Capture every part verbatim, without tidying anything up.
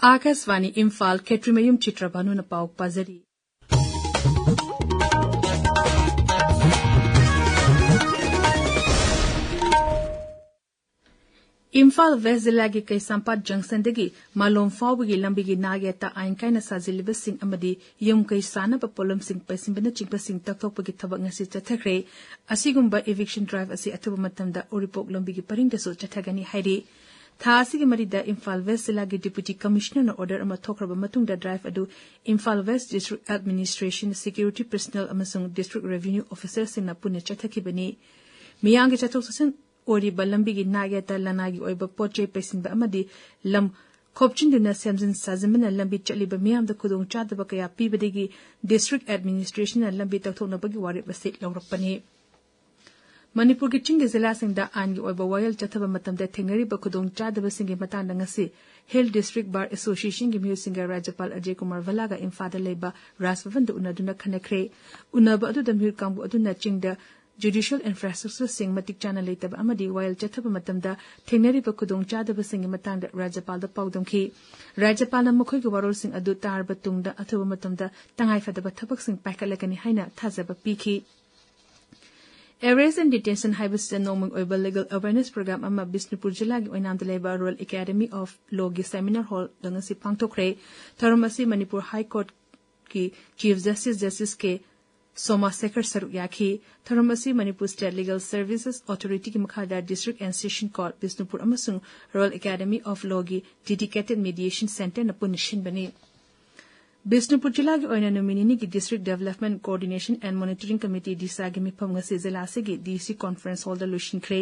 ꯑꯥꯀꯥꯁꯕꯥꯅꯤ ꯏꯝꯐꯥꯜ, ꯈꯦꯇ꯭ꯔꯤꯃꯌꯨꯝ ꯆꯤꯇ꯭ꯔꯚꯥꯅꯨꯅ ꯄꯥꯎ ꯄꯥꯖꯔꯤ꯫ ꯏꯝꯐꯥꯜ ꯋꯦꯁ ꯖꯤꯂꯥꯒꯤ ꯀꯩꯁꯥꯝꯄꯥꯠ ꯖꯪꯁꯟꯗꯒꯤ ꯃꯥꯂꯣꯝ ꯐꯥꯎꯕꯒꯤ ꯂꯝꯕꯤꯒꯤ ꯅꯥꯛ ꯌꯦꯠꯇ ꯑꯥꯏꯟ ꯀꯥꯏꯅ ꯁꯥꯖꯤꯜꯂꯤꯕꯁꯤꯡ ꯑꯃꯗꯤ ꯌꯨꯝ ꯀꯩ ꯁꯥꯅꯕ ꯄꯣꯠꯂꯝꯁꯤꯡ ꯄꯩꯁꯤꯟꯕꯅꯆꯤꯡꯕꯁꯤꯡ ꯇꯛꯊꯣꯛꯄꯒꯤ ꯊꯕꯛ ꯉꯁꯤ ꯆꯠꯊꯈ꯭ꯔꯦ꯫ ꯑꯁꯤꯒꯨꯝꯕ eviction drive ꯑꯁꯤ ꯑꯊꯨꯕ ꯃꯇꯝꯗ ꯎꯔꯤꯄꯣꯛ ꯂꯝꯕꯤꯒꯤ ꯄꯔꯤꯡꯗꯁꯨ ꯆꯠꯊꯒꯅꯤ ꯍꯥꯏꯔꯤ꯫ ꯊꯥ ꯑꯁꯤꯒꯤ ꯃꯔꯤꯗ ꯏꯝꯐꯥꯜ ꯋꯦꯁ ꯖꯤꯂꯥꯒꯤ ꯗꯤꯄ꯭ꯌꯨꯇꯤ ꯀꯃꯤꯁꯅꯔꯅ ꯑꯣꯔꯗꯔ ꯑꯃ ꯊꯣꯛꯈ꯭ꯔꯕ ꯃꯇꯨꯡꯗ drive ꯑꯗꯨ Imphal West district administration, security personnel ꯑꯃꯁꯨꯡ ꯗꯤꯁꯇ꯭ꯔꯤꯛ ꯔꯦꯚꯤꯅ꯭ꯌꯨ ꯑꯣꯐꯤꯁꯔꯁꯤꯡꯅ ꯄꯨꯟꯅ ꯆꯠꯊꯈꯤꯕꯅꯤ꯫ ꯃꯤꯌꯥꯝꯒꯤ ꯆꯠꯊꯣꯛ ꯆꯠꯁꯤꯟ ꯑꯣꯏꯔꯤꯕ ꯂꯝꯕꯤꯒꯤ ꯅꯥꯛ ꯌꯦꯠꯇ ꯂꯅꯥꯏꯒꯤ ꯑꯣꯏꯕ ꯄꯣꯠ ꯆꯩ ꯄꯩꯁꯤꯟꯕ ꯑꯃꯗꯤ ꯂꯝ ꯈꯣꯞꯆꯤꯟꯗꯨꯅ ꯁꯦꯝꯖꯤꯟ ꯁꯥꯖꯤꯟꯕꯅ ꯂꯝꯕꯤ ꯆꯠꯂꯤꯕ ꯃꯤꯌꯥꯝꯗ ꯈꯨꯗꯣꯡꯆꯥꯗꯕ ꯀꯌꯥ ꯄꯤꯕꯗꯒꯤ ꯗꯤꯁꯇ꯭ꯔꯤꯛ ꯑꯦꯗꯃꯤꯅꯤꯁꯇ꯭ꯔꯦꯁꯟꯅ ꯂꯝꯕꯤ ꯇꯧꯊꯣꯛꯅꯕꯒꯤ ꯋꯥꯔꯦꯞ ꯑꯁꯤ ꯂꯧꯔꯛꯄꯅꯤ꯫ ꯃꯅꯤꯄꯨꯔꯒꯤ ꯆꯤꯡꯒꯤ ꯖꯤꯂꯥꯁꯤꯡꯗ ꯑꯥꯏꯟꯒꯤ ꯑꯣꯏꯕ ꯋꯥꯌꯦꯜ ꯆꯠꯊꯕ ꯃꯇꯝꯗ ꯊꯦꯡꯅꯔꯤꯕ ꯈꯨꯗꯣꯡꯆꯥꯗꯕꯁꯤꯡꯒꯤ ꯃꯇꯥꯡꯗ ꯉꯁꯤ hill district bar ꯑꯦꯁꯣꯁꯤꯌꯦꯁꯟꯒꯤ ꯃꯤꯑꯣꯏꯁꯤꯡꯒ ꯔꯥꯖ꯭ꯌꯄꯥꯜ Ajay Kumar ꯚꯜꯂꯥꯒ ꯏꯝꯐꯥꯜꯗ ꯂꯩꯕ ꯔꯥꯖ ꯚꯕꯟꯗ ꯎꯅꯗꯨꯅ ꯈꯟꯅꯈ꯭ꯔꯦ꯫ ꯎꯅꯕ ꯑꯗꯨꯗ ꯃꯤꯍꯨꯠ ꯀꯥꯡꯕꯨ ꯑꯗꯨꯅ ꯆꯤꯡꯗ ꯖꯨꯗꯤꯁꯤꯌꯦꯜ ꯏꯟꯐ꯭ꯔꯥꯁ꯭ꯇ꯭ꯔꯛꯆꯔꯁꯤꯡ ꯃꯇꯤꯛ ꯆꯥꯅ ꯂꯩꯇꯕ ꯑꯃꯗꯤ ꯋꯥꯌꯦꯜ ꯆꯠꯊꯕ ꯃꯇꯝꯗ ꯊꯦꯡꯅꯔꯤꯕ ꯈꯨꯗꯣꯡꯆꯥꯗꯕꯁꯤꯡꯒꯤ ꯃꯇꯥꯡꯗ ꯔꯥꯖ꯭ꯌꯄꯥꯜꯗ ꯄꯥꯎꯗꯝꯈꯤ꯫ ꯔꯥꯖ꯭ꯌꯄꯥꯜꯅ ꯃꯈꯣꯏꯒꯤ ꯋꯥꯔꯣꯜꯁꯤꯡ ꯑꯗꯨ ꯇꯥꯔꯕ ꯇꯨꯡꯗ ꯑꯊꯨꯕ ꯃꯇꯝꯗ ꯇꯉꯥꯏꯐꯗꯕ ꯊꯕꯛꯁꯤꯡ ꯄꯥꯏꯈꯠꯂꯒꯅꯤ ꯍꯥꯏꯅ ꯊꯥꯖꯕ ꯄꯤꯈꯤ꯫ Arrest and Detention ꯍꯥꯏꯕꯁꯤꯗ ꯅꯣꯡꯃꯒꯤ ꯑꯣꯏꯕ legal awareness program ꯑꯃ ꯕꯤꯁꯅꯨꯄꯨꯔ ꯖꯤꯂꯥꯒꯤ ꯑꯣꯏꯅꯥꯝꯗ ꯂꯩꯕ Royal Academy of Lawꯒꯤ seminar hallꯗ ꯉꯁꯤ ꯄꯥꯡꯊꯣꯛꯈ꯭ꯔꯦ꯫ ꯊꯧꯔꯝ ꯑꯁꯤ Manipur High Courtꯀꯤ Chief Justice, Justice ꯀꯦ ꯁꯣꯃꯥꯁꯦꯈꯔ ꯁꯔꯨꯛ ꯌꯥꯈꯤ꯫ ꯊꯧꯔꯝ ꯑꯁꯤ ꯃꯅꯤꯄꯨꯔ State Legal Services Authorityꯒꯤ ꯃꯈꯥꯗ District and Session Court Bishnupur ꯑꯃꯁꯨꯡ Royal Academy of Lawꯒꯤ dedicated mediation centreꯅ ꯄꯨꯟꯅ ꯁꯤꯟꯕꯅꯤ꯫ ꯕꯤꯁꯅꯨꯄꯨꯔ ꯖꯤꯂꯥꯒꯤ ꯑꯣꯏꯅ ꯅꯨꯃꯤꯠ ꯅꯤꯅꯤꯒꯤ District Development Coordination and Monitoring Committee, DISAꯒꯤ ꯃꯤꯐꯝ ꯉꯁꯤ ꯖꯤꯂꯥ ꯑꯁꯤꯒꯤ DC Conference Hallꯗ ꯂꯣꯏꯁꯤꯟꯈ꯭ꯔꯦ꯫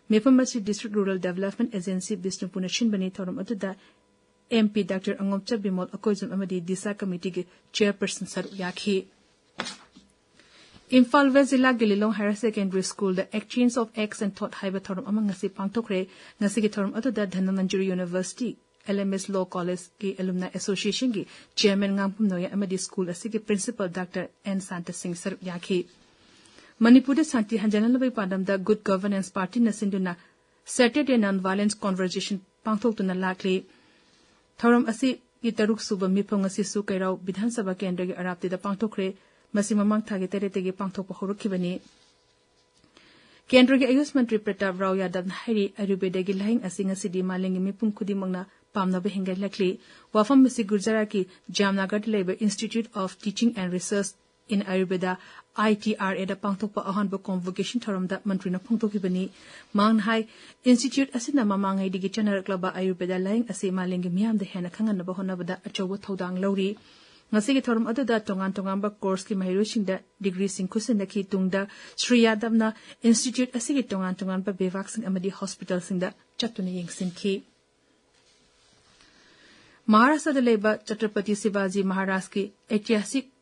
ꯃꯤꯐꯝ ꯑꯁꯤ District Rural Development Agency ꯕꯤꯁꯅꯨꯄꯨꯔꯅ ꯁꯤꯟꯕꯅꯤ꯫ ꯊꯧꯔꯝ ꯑꯗꯨꯗ MP Doctor ꯑꯉꯣꯝꯆꯥ ꯕꯤꯃꯣꯜ ꯑꯀꯣꯏꯖꯝ ꯑꯃꯗꯤ DISA Committeeꯒꯤ Chairperson ꯁꯔꯨꯛ ꯌꯥꯈꯤ꯫ ꯏꯝꯐꯥꯜ ꯋꯦꯁ ꯖꯤꯂꯥꯒꯤ ꯂꯤꯂꯣꯡ Higher Secondary Schoolꯗ Exchange of Axe and Thought ꯍꯥꯏꯕ ꯊꯧꯔꯝ ꯑꯃ ꯉꯁꯤ ꯄꯥꯡꯊꯣꯛꯈ꯭ꯔꯦ꯫ ꯉꯁꯤꯒꯤ ꯊꯧꯔꯝ ꯑꯗꯨꯗ Dhanamanjuri University, LMS Law Collegeꯀꯤ Alumni Associationꯒꯤ Chairman ꯉꯥꯡꯐꯝ ꯅꯣꯌꯥ ꯑꯃꯗꯤ school ꯑꯁꯤꯒꯤ Principal Doctor ꯑꯦꯟ ꯁꯥꯟꯇ ꯁꯤꯡ ꯁꯔꯨꯛ ꯌꯥꯈꯤ꯫ ꯃꯅꯤꯄꯨꯔꯗ ꯁꯥꯟꯇꯤ ꯍꯟꯖꯤꯟꯅꯅꯕꯒꯤ ꯄꯥꯟꯗꯝꯗ Good Governance Partyꯅ ꯁꯤꯟꯗꯨꯅ Saturday Non-Violence Conversation ꯄꯥꯡꯊꯣꯛꯇꯨꯅ ꯂꯥꯛꯂꯤ꯫ ꯊꯧꯔꯝ ꯑꯁꯤꯒꯤ ꯇꯔꯨꯛ ꯁꯨꯕ ꯃꯤꯐꯝ ꯉꯁꯤꯁꯨ ꯀꯩꯔꯥꯎ ꯕꯤꯙꯥꯟ ꯁꯚꯥ ꯀꯦꯟꯗ꯭ꯔꯒꯤ ꯑꯔꯥꯞꯇꯤꯗ ꯄꯥꯡꯊꯣꯛꯈ꯭ꯔꯦ꯫ ꯃꯁꯤ ꯃꯃꯥꯡ ꯊꯥꯒꯤ ꯇꯔꯦꯠꯇꯒꯤ ꯄꯥꯡꯊꯣꯛꯄ ꯍꯧꯔꯛꯈꯤꯕꯅꯤ꯫ ꯀꯦꯟꯗ꯭ꯔꯒꯤ ꯑꯌꯨꯁ ꯃꯟꯇ꯭ꯔꯤ ꯄ꯭ꯔꯇꯥꯞ ꯔꯥꯎ ꯌꯥꯗꯕꯅ ꯍꯥꯏꯔꯤ, ꯑꯌꯨꯔꯕꯦꯗꯒꯤ ꯂꯥꯏꯌꯦꯡ ꯑꯁꯤ ꯉꯁꯤꯗꯤ ꯃꯥꯂꯦꯝꯒꯤ ꯃꯤꯄꯨꯝ ꯈꯨꯗꯤꯡꯃꯛꯅ ꯄꯥꯝꯅꯕ ꯍꯦꯟꯒꯠꯂꯛꯂꯤ꯫ ꯋꯥꯐꯝ ꯑꯁꯤ ꯒꯨꯖꯔꯥꯠꯀꯤ ꯖꯥꯝꯅꯒꯔꯗ ꯂꯩꯕ Institute of Teaching and Research in Ayurveda, I T R A ꯗ ꯄꯥꯡꯊꯣꯛꯄ ꯑꯍꯥꯟꯕ convocation ꯊꯧꯔꯝꯗ ꯃꯟꯇ꯭ꯔꯤꯅ ꯐꯣꯡꯗꯣꯛꯈꯤꯕꯅꯤ꯫ ꯃꯍꯥꯛꯅ ꯍꯥꯏ, institute ꯑꯁꯤꯅ ꯃꯃꯥꯡꯉꯩꯗꯒꯤ ꯆꯠꯅꯔꯛꯂꯕ ꯑꯌꯨꯔꯕꯦꯗ ꯂꯥꯏꯌꯦꯡ ꯑꯁꯤ ꯃꯥꯂꯦꯝꯒꯤ ꯃꯤꯌꯥꯝꯗ ꯍꯦꯟꯅ ꯈꯪꯍꯟꯅꯕ ꯍꯣꯠꯅꯕꯗ ꯑꯆꯧꯕ ꯊꯧꯗꯥꯡ ꯂꯧꯔꯤ꯫ ꯉꯁꯤꯒꯤ ꯊꯧꯔꯝ ꯑꯗꯨꯗ ꯇꯣꯉꯥꯟ ꯇꯣꯉꯥꯟꯕ courseꯀꯤ ꯃꯍꯩꯔꯣꯏꯁꯤꯡꯗ degreeꯁꯤꯡ ꯈꯨꯠꯁꯤꯟꯅꯈꯤ꯫ ꯇꯨꯡꯗ ꯁ꯭ꯔꯤ ꯌꯥꯗꯕꯅ institute ꯑꯁꯤꯒꯤ ꯇꯣꯉꯥꯟ ꯇꯣꯉꯥꯟꯕ ꯕꯤꯚꯥꯒꯁꯤꯡ ꯑꯃꯗꯤ hospitalꯁꯤꯡꯗ ꯆꯠꯇꯨꯅ ꯌꯦꯡꯁꯤꯟꯈꯤ꯫ ꯃꯍꯥꯔꯥꯁꯇ꯭ꯔꯗ ꯂꯩꯕ ꯆꯇ꯭ꯔꯄꯇꯤ ꯁꯤꯕꯥꯖꯤ ꯃꯍꯥꯔꯥꯖꯀꯤ ꯑꯩꯇꯤꯍꯥꯁꯤꯛ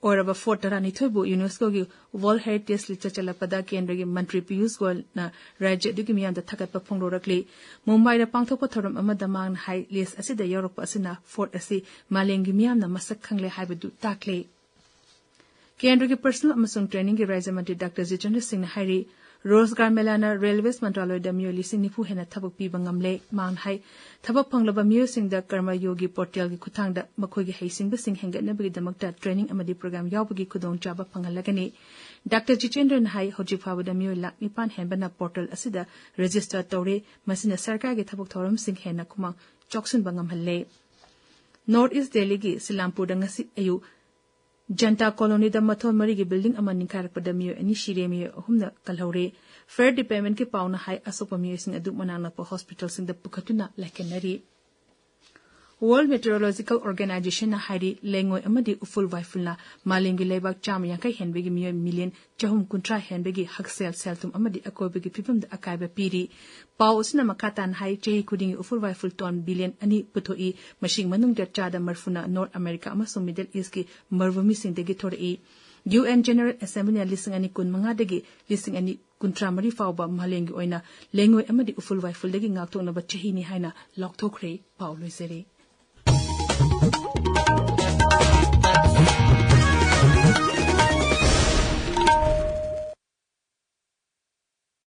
ꯑꯣꯏꯔꯕ ꯐꯣꯔꯠ ꯇꯔꯥꯅꯤꯊꯣꯏꯕꯨ UNESCOꯒꯤ World Heritage Listꯇ ꯆꯜꯂꯛꯄꯗ ꯀꯦꯟꯗ꯭ꯔꯒꯤ ꯃꯟꯇ꯭ꯔꯤ ꯄꯤꯌꯨꯁ ꯒꯣꯌꯜꯅ ꯔꯥꯖ꯭ꯌ ꯑꯗꯨꯒꯤ ꯃꯤꯌꯥꯝꯗ ꯊꯥꯒꯠꯄ ꯐꯣꯡꯗꯣꯔꯛꯂꯤ꯫ ꯃꯨꯝꯕꯥꯏꯗ ꯄꯥꯡꯊꯣꯛꯄ ꯊꯧꯔꯝ ꯑꯃꯗ ꯃꯍꯥꯛꯅ ꯍꯥꯏ, list ꯑꯁꯤꯗ ꯌꯥꯎꯔꯛꯄ ꯑꯁꯤꯅ ꯐꯣꯔꯠ ꯑꯁꯤ ꯃꯥꯂꯦꯝꯒꯤ ꯃꯤꯌꯥꯝꯅ ꯃꯁꯛ ꯈꯪꯂꯦ ꯍꯥꯏꯕꯗꯨ ꯇꯥꯛꯂꯤ꯫ ꯀꯦꯟꯗ꯭ꯔꯒꯤ Personnel ꯑꯃꯁꯨꯡ Trainingꯒꯤ ꯔꯥꯖ꯭ꯌ ꯃꯟꯇ꯭ꯔꯤ ꯗꯥꯛꯇꯔ ꯖꯤꯇꯦꯟꯗ꯭ꯔ ꯁꯤꯡꯅ ꯍꯥꯏꯔꯤ, ꯔꯣꯖꯒꯥꯔ ꯃꯦꯂꯥꯅ Railways ꯃꯟꯇ꯭ꯔꯥꯂꯣꯏꯗ ꯃꯤꯑꯣꯏ ꯂꯤꯁꯤꯡ ꯅꯤꯐꯨ ꯍꯦꯟꯅ ꯊꯕꯛ ꯄꯤꯕ ꯉꯝꯂꯦ꯫ ꯃꯍꯥꯛꯅ ꯍꯥꯏ, ꯊꯕꯛ ꯐꯪꯂꯕ ꯃꯤꯑꯣꯏꯁꯤꯡꯗ ꯀꯔꯃ ꯌꯣꯒꯤ portalꯒꯤ ꯈꯨꯠꯊꯥꯡꯗ ꯃꯈꯣꯏꯒꯤ ꯍꯩꯁꯤꯡꯕꯁꯤꯡ ꯍꯦꯟꯒꯠꯅꯕꯒꯤꯗꯃꯛꯇ training ꯑꯃꯗꯤ program ꯌꯥꯎꯕꯒꯤ ꯈꯨꯗꯣꯡꯆꯥꯕ ꯐꯪꯍꯜꯂꯒꯅꯤ꯫ ꯗꯥꯛꯇꯔ ꯖꯤꯇꯦꯟꯗ꯭ꯔꯅ ꯍꯥꯏ, ꯍꯧꯖꯤꯛ ꯐꯥꯎꯕꯗ ꯃꯤꯑꯣꯏ ꯂꯥꯈ ꯅꯤꯄꯥꯟ ꯍꯦꯟꯕꯅ portal ꯑꯁꯤꯗ register ꯇꯧꯔꯦ꯫ ꯃꯁꯤꯅ ꯁꯔꯀꯥꯔꯒꯤ ꯊꯕꯛ ꯊꯧꯔꯝꯁꯤꯡ ꯍꯦꯟꯅ ꯈꯨꯃꯥꯡ ꯆꯥꯎꯁꯤꯟꯕ ꯉꯝꯍꯜꯂꯦ꯫ North East Delhiꯒꯤ ꯁꯤꯂꯥꯝꯄꯨꯔꯗ ꯉꯁꯤ ꯑꯌꯨꯛ ꯖꯟꯇꯥ ꯀꯣꯂꯣꯅꯤꯗ ꯃꯊꯣꯟ ꯃꯔꯤꯒꯤ building ꯑꯃ ꯅꯤꯡꯈꯥꯏꯔꯛꯄꯗ ꯃꯤꯑꯣꯏ ꯑꯅꯤ ꯁꯤꯔꯦ, ꯃꯤꯑꯣꯏ ꯑꯍꯨꯝꯅ ꯀꯜꯍꯧꯔꯦ꯫ Fire Departmentꯀꯤ ꯄꯥꯎꯅ ꯍꯥꯏ, ꯑꯁꯣꯛꯄ ꯃꯤꯑꯣꯏꯁꯤꯡ ꯑꯗꯨ ꯃꯅꯥꯛ ꯅꯛꯄ hospitalꯁꯤꯡꯗ ꯄꯨꯈꯠꯇꯨꯅ ꯂꯥꯏꯀꯠꯅꯔꯤ꯫ World Meteorological Organizationꯅ ꯍꯥꯏꯔꯤ, ꯂꯩꯉꯣꯏ ꯑꯃꯗꯤ ꯎꯐꯨꯜ ꯋꯥꯏꯐꯨꯜꯅ ꯃꯥꯂꯦꯝꯒꯤ ꯂꯩꯕꯥꯛ ꯆꯥꯝꯃ ꯌꯥꯡꯈꯩ ꯍꯦꯟꯕꯒꯤ ꯃꯤꯑꯣꯏ million ꯆꯍꯨꯝ ꯀꯨꯟꯊ꯭ꯔꯥ ꯍꯦꯟꯕꯒꯤ ꯍꯛꯁꯦꯜ, ꯁꯦꯜ-ꯊꯨꯝ ꯑꯃꯗꯤ ꯑꯀꯣꯏꯕꯒꯤ ꯐꯤꯕꯝꯗ ꯑꯀꯥꯏꯕ ꯄꯤꯔꯤ꯫ ꯄꯥꯎ ꯑꯁꯤꯅ ꯃꯈꯥ ꯇꯥꯅ ꯍꯥꯏ, ꯆꯍꯤ ꯈꯨꯗꯤꯡꯒꯤ ꯎꯐꯨꯜ ꯋꯥꯏꯐꯨꯜ ton billion ꯑꯅꯤ ꯄꯨꯊꯣꯛꯏ꯫ ꯃꯁꯤꯒꯤ ꯃꯅꯨꯡꯗ ꯆꯥꯗ ꯃꯔꯤꯐꯨꯅ North America ꯑꯃꯁꯨꯡ Middle Eastꯀꯤ ꯃꯔꯨꯚꯨꯃꯤꯁꯤꯡꯗꯒꯤ ꯊꯣꯔꯛꯏ꯫ UN General Assemblyꯅ ꯂꯤꯁꯤꯡ ꯑꯅꯤ ꯀꯨꯟꯃꯉꯥꯗꯒꯤ ꯂꯤꯁꯤꯡ ꯑꯅꯤ ꯀꯨꯟꯊ꯭ꯔꯥ ꯃꯔꯤ ꯐꯥꯎꯕ ꯃꯥꯂꯦꯝꯒꯤ ꯑꯣꯏꯅ ꯂꯩꯉꯣꯏ ꯑꯃꯗꯤ ꯎꯐꯨꯜ ꯋꯥꯏꯐꯨꯜꯗꯒꯤ ꯉꯥꯛꯊꯣꯛꯅꯕ ꯆꯍꯤꯅꯤ ꯍꯥꯏꯅ ꯂꯥꯎꯊꯣꯛꯈ꯭ꯔꯦ꯫ ꯄꯥꯎ ꯂꯣꯏꯖꯔꯦ꯫